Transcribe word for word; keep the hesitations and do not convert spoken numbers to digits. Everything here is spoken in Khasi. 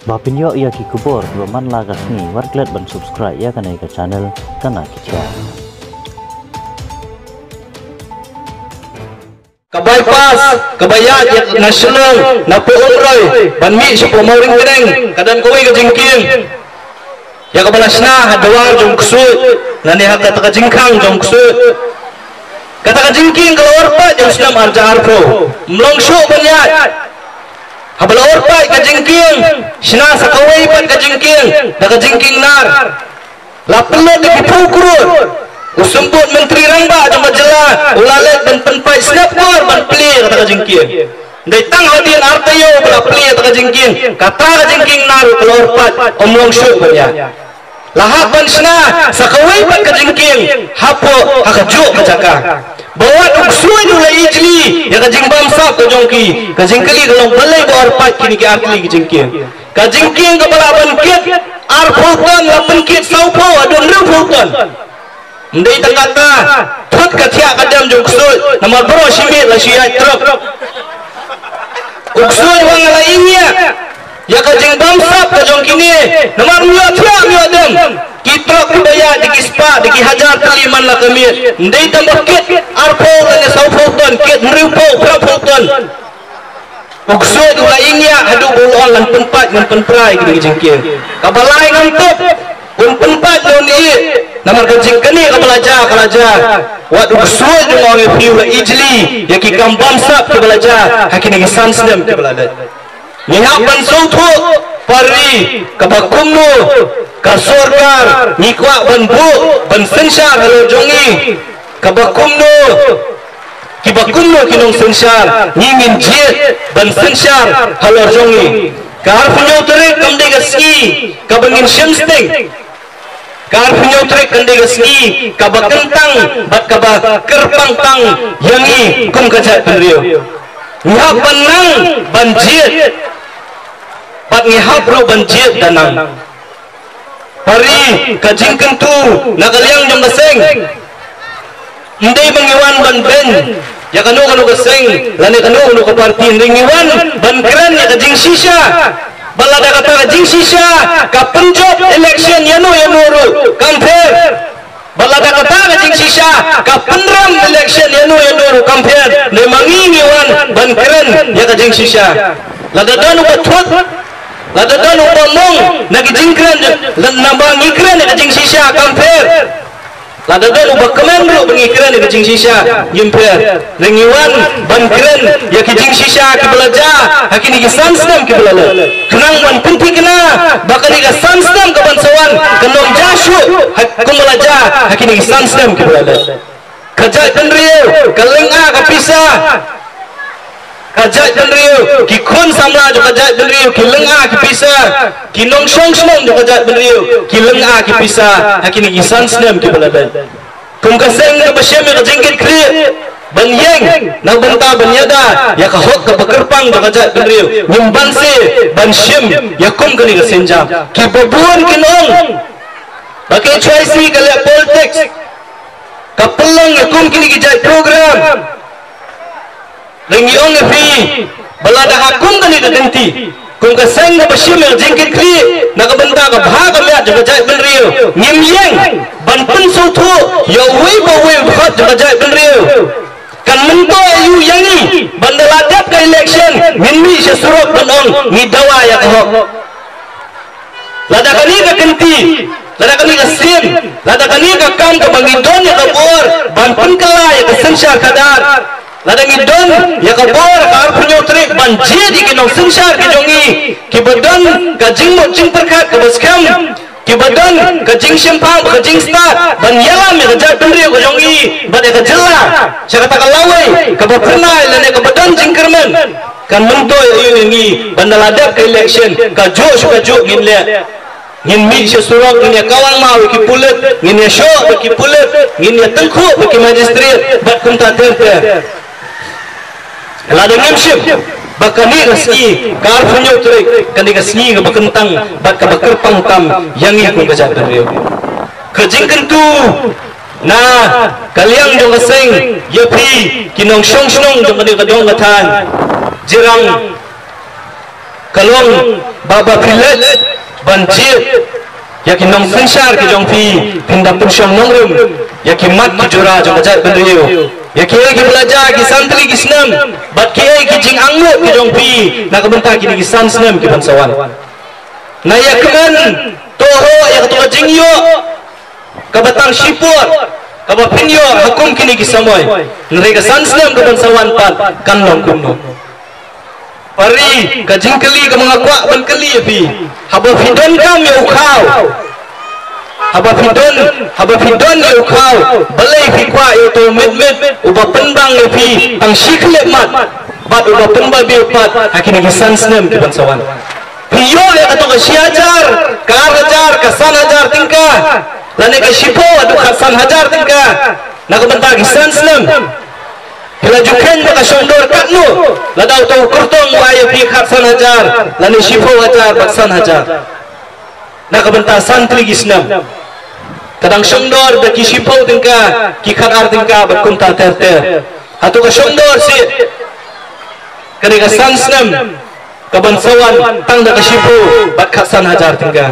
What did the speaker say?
Ba pynïoh ïa ki khubor ba man la ka sngi, wat klet ban subscribe ïa kane ka channel Tana Ki Khia. Ka bypass kaba ïaid ïa na Shillong na Poh Umroi ban mih sha Poh Mawryngkneng, ka don kawei ka jingkieng ïa kaba la shna ha dwar jong u ksuid lane ha kata ka jingkhang jong u ksuid. Kata ka jingkieng ka la orpah ïa u snem arja arphew, ym long shuh ban ïaid. Haba la orpah ka jingkieng, shna sa kawei pat ka jingkieng da ka jingkieng nar. La pynlut da ki phew klur. U Symbud Myntri Rangbah jong ka jylla u la leit ban pynpait snapkor ban plie kata ka jingkieng. Dei tang hadien ar taïew ba la plie kata ka jingkieng, kata ka jingkieng nar ka la orpah, ym long shuh ban ïaid. La hap ban shna sa kawei pat ka jingkieng hapoh ha kajuh ka jaka. Ba wat u ksuid u la ijli ïa ka jingbamsap ka jong ki. Ka jingkylli ka long balei ba orpah kine ki ar tylli ki jingkieng. Ka jingkieng kaba lah ban kit arphew ton la pynkit sawphew haduh hynriewphew ton. Ym dei tang kata, thut ka thiah ka dem jong u ksuid, namar baroh shi miet la shu ïaid trok. U ksuid u ong nga la ïeng ïa ka jingbamsap ka jong kine, namar ym ïoh thiah ym ïoh dem. Ki trok kiba ïaid da ki spah, da ki hajar tylli man la ka miet. Ym dei tang ba kit arphew lane sawphew ton, kit hynriewphew, phraphew ton. U ksuid u la ïeng ïa haduh ba u la ong ngan pynpait ngan pynpra ïa kine ki jingkieng. Kaba lai ngam tip un pynpait ne un ïeh. Namar ka jingkane kaba la jia ka la jia. Wat u ksuid u la ong ïa phi u la ijli ïa ki kam bamsap kiba la jia ha kine ki san snem kiba la leit. Ngi hap ban sngewthuh, para ri, kaba kumno ka sorkar ngi kwah ban buh ban synshar halor jong ngi. Kaba kumno, kiba kumno ki nongsynshar, ngi ngin jied ban synshar halor jong ngi. Ka arphew hynñiew tarik kam dei ka sngi kaba ngin shim sting. Ka arphew hynñiew tarik kam dei ka sngi kaba kyntang bad kaba kyrpang tang ïa ngi kum ka jaitbynriew. Ngi hap ban nang ban jied bad ngi hap ruh ban jied da nang. Para ri, ka jingkyntu na ka liang jong ka seng. Ym dei ba ngi wan ban beiñ ïa kano kano ka seng lane kano kano ka party, hynrei ngi wan ban kren ïa ka jingshisha. Bad lada kata ka jingshisha ka pynjop election ïano ïano ruh kam pher. Bad lada kata ka jingshisha ka pynrem election ïano ïano ruh kam pher. Hynrei ma ngi ngi wan ban kren ïa ka jingshisha. Lada don uba thut, lada don uba mong na ki jingkren, lada naba ngi kren ïa ka jingshisha kam pher. Lada don uba kmen ruh ba ngi kren ïa ka jingshisha, ngim pher. Hynrei ngi wan ban kren ïa ki jingshisha kiba la jia ha kine ki san snem kiba la leit. Khnang ban pynthikna ba kane ka san snem kaban sa wan kan ym jia shuh ha kumba la jia ha kine ki san snem kiba la leit. Ka jaitbynriew ka lynga ka pisa. Ka jaitbynriew, ki khun samla jong ka jaitbynriew ki lynga ki pisa. Ki nongshong shnong jong ka jaitbynriew ki lynga ki pisa ha kine ki san snem kiba la dei. Kum ka seng kaba shim ïa ka jingkitkhlieh ban ïeng na ka bynta ban ïada ïa ka hok kaba kyrpang jong ka jaitbynriew, ngim banse ban shim ïa kum kane ka sienjam. Kiba bun kin ong ba ka H Y C ka leh politics, ka pynlong ïa kum kine ki jait program. Ngi ong ïa phi ba lada ha kum kane ka kynti, kum ka seng kaba shim ïa ka jingkitkhlieh na ka bynta ka bha ka miat jong ka jaitbynriew, ngim ïeng ban pynsngewthuh ïa uwei pa uwei u dkhot jong ka jaitbynriew, kan myntoi aïu ïa ngi ban da la dep ka election ngin mih sha surok ban ong ngi dawa ïa ka hok? Lada kane ka kynti, lada kane ka sien, lada kane ka kam kaba ngi don ïa ka bor ban pynkylla ïa ka synshar khadar, lada ngi don ïa ka bor ka arphew hynñiew tarik ban jied ïa ki nongsynshar ki jong ngi kiba don ka jingmut jingpyrkhat kaba skhem, kiba don ka jingshemphang bad ka jingstad ban ïalam ïa ka jaitbynriew ka jong ngi bad ïa ka jylla sha kata ka lawei kaba phyrnai lane kaba don jingkyrmen, kan myntoi aïu ïa ngi ban da la dep ka election kajuh shu kajuh ngin leh? Ngin mih sha surok, ngin ïa kawang maw ïa ki pulit, ngin ïa shoh bad ki pulit, ngin ïa tyngkhuh bad ki magistrate bad kumta ter ter. Lada ngim shim ba kane ka sngi ka arphew hynñiew tarik ka dei ka sngi kaba kyntang bad kaba kyrpang tam ïa ngi kum ka jaitbynriew. Ka jingkyntu na ka liang jong ka seng ïa phi ki nongshong shnong jong kane ka dong ka thaiñ, jirang Ka long ba ba phi leit ban jied ïa ki nongsynshar ki jong phi, phin da pynshong nongrim ïa ki mat ki jura jong ka jaitbynriew, ïa kiei kiba la jia ki san tylli ki snem bad kiei ki jingangnud ki jong phi na ka bynta kine ki san snem ki ban sa wan. Na ïa kmen to ho ïa kato ka jingïoh kaba tang shipor kaba phin ïoh ha kum kine ki samoi. Hynrei ka san snem ka ban sa wan pat kan long kumno? Pari, ka jingkylli kaba nga kwah ban kylli ïa phi, haba phi donkam ïa u khaw, haba phi don, haba phi don ïa u khaw, balei phi kwah ïa uto u mit mit uba pynbang ïa phi tang shi khyllipmat bad uba pynbabe pat ha kine ki san snem ki ban sa wan? Phi ïoh ïa kato ka shi hajar, ka ar hajar, ka san hajar tyngka, lane ka shiphew haduh khatsan hajar tyngka na ka bynta ki san snem? Phi la ju kheiñ ba ka shongdor katno? Lada uto u kyrtong u ai ïa phi khatsan hajar lane shiphew hajar bad san hajar na ka bynta san tylli ki snem, ka dang shongdor da ki shiphew tyngka, ki khatar tyngka bad kumta ter ter. Hato ka shongdor seh? Ka dei ka san snem ka ban sa wan tang da ka shiphew bad khatsan hajar tyngka.